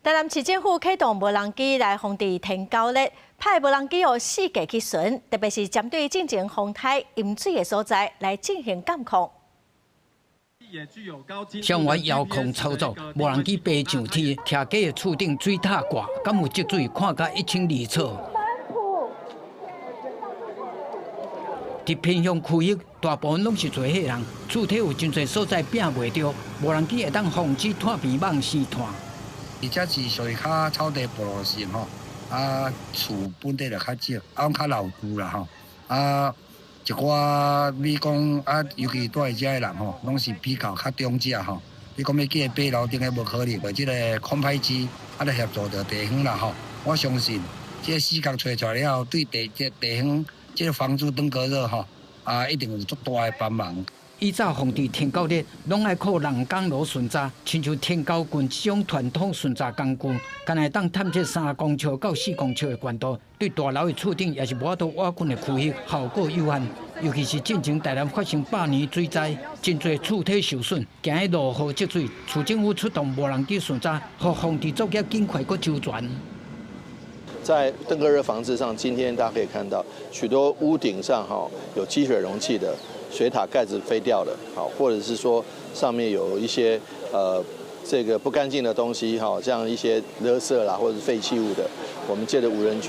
台南市政府啟動無人機來防治天狗日，派無人機予四界去巡，特別是針對進前風颱淹水的所在來進行監控。相關遙控操作，無人機飛上天，徛佇的厝頂水塔蓋，敢有積水，看甲一清二楚。佇偏鄉區域，大部分攏是濟歲人，厝體有真濟所在摒袂著，無人機會當防止炭邊蠓生炭。而且是屬於較草地部落型吼，啊厝本地就較少，啊攏較老舊啦吼，啊一寡比講啊，尤其住佇遮的人吼，攏是比較較長者吼。你講欲去爬樓頂的無可能，這个空拍機啊來協助著地方啦吼。我相信這个死角揣出來了後，對地這地方這个防治登革熱吼，啊一定有足大的幫忙。以早防治天狗日，攏愛靠人工路巡查，親像天狗棍這種傳統巡查工具，干焦會當探測3公尺到4公尺的懸度，對大樓的厝頂抑是無法度倚近的區域，效果有限。尤其是進前台南發生百年水災，真濟厝體受損，驚彼落雨積水，市政府出動無人機巡查，予防治作業盡快閣周全。在登革熱防治上，今天大家可以看到，許多屋頂上哈有積水容器的水塔蓋子飛掉了，好，或者是說上面有一些這個不乾淨的東西，哈，像一些垃圾啦或者是廢棄物的，我們借著無人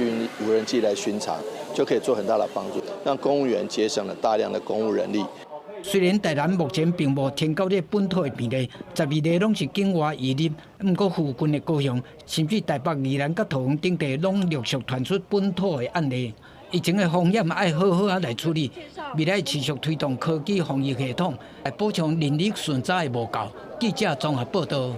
機來巡查，就可以做很大的幫助，讓公務員節省了大量的公務人力。雖然台南目前並無天狗日本土的病例，12例攏是境外移入，毋過附近的高雄，甚至台北、宜蘭佮桃園等地，攏陸續傳出本土的案例。疫情的風險愛好好仔來處理，未來持續推動科技防疫系統，來補充人力巡查的無夠。記者綜合報道。